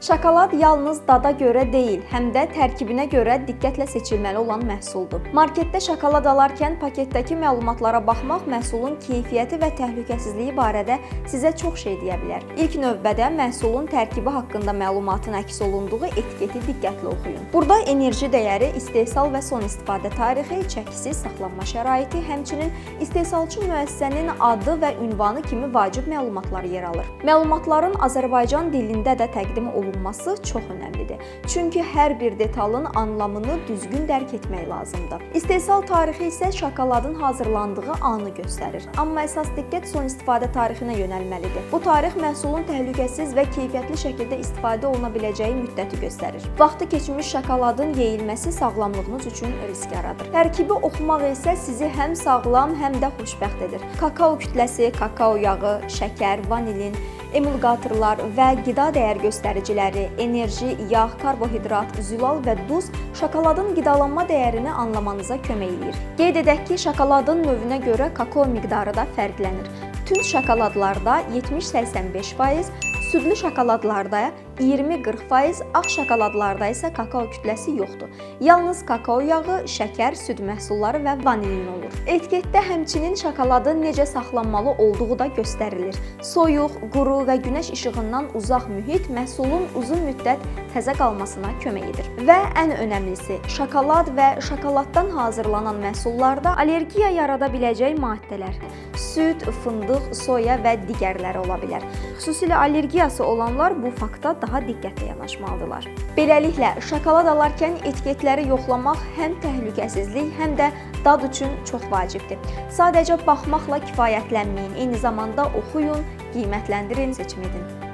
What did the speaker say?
Şokolad yalnız dada görə deyil, həm də tərkibinə görə diqqətlə seçilməli olan məhsuldur. Marketdə şokolad alarkən paketdəki məlumatlara baxmaq məhsulun keyfiyyəti və təhlükəsizliyi barədə sizə çox şey deyə bilər. İlk növbədə məhsulun tərkibi haqqında məlumatın əks olunduğu etiketi diqqətlə oxuyun. Burada enerji dəyəri, istehsal və son istifadə tarixi, çəkisi, saxlanma şəraiti, həmçinin istehsalçı müəssisənin adı və ünvanı kimi vacib məlumatlar yer alır. Məlumatların Azərbaycan dilində də təqdim olunması çox önəmlidir. Çünki hər bir detalın anlamını düzgün dərk etmək lazımdır. İstehsal tarixi isə şokoladın hazırlandığı anı göstərir. Amma əsas diqqət son istifadə tarixinə yönəlməlidir. Bu tarix məhsulun təhlükəsiz və keyfiyyətli şəkildə istifadə oluna biləcəyi müddəti göstərir. Vaxtı keçmiş şokoladın yeyilməsi sağlamlığınız üçün risk yaradır. Tərkibi oxumaq isə sizi həm sağlam, həm də xoşbəxt edir. Kakao kütləsi, kakao yağı, şəkər, vanilin, emulqatorlar və qida dəyər göstəriciləri, enerji, yağ, karbohidrat, zülal və duz şokoladın qidalanma dəyərini anlamanıza kömək eləyir. Qeyd edək ki, şokoladın növünə görə kakao miqdarı da fərqlənir. Tünd şokoladlarda 70-85%, südlü şokoladlarda 20-40%, ağ şokoladlarda isə kakao kütləsi yoxdur. Yalnız kakao yağı, şəkər, süd məhsulları və vanilin olur. Etiketdə həmçinin şokoladın necə saxlanmalı olduğu da göstərilir. Soyuq, quru və günəş işığından uzaq mühit məhsulun uzun müddət təzə qalmasına kömək edir. Və ən önəmlisi, şokolad və şokoladdan hazırlanan məhsullarda allergiya yarada biləcək maddələr, süd, fındıq, soya və digərləri ola bilər. Xüsusilə allergiyası olanlar bu fakta daha diqqətlə yanaşmalıdırlar. Beləliklə, şokolad alarkən etiketləri yoxlamaq həm təhlükəsizlik, həm də dad üçün çox vacibdir. Sadəcə baxmaqla kifayətlənməyin, eyni zamanda oxuyun, qiymətləndirin, seçim edin.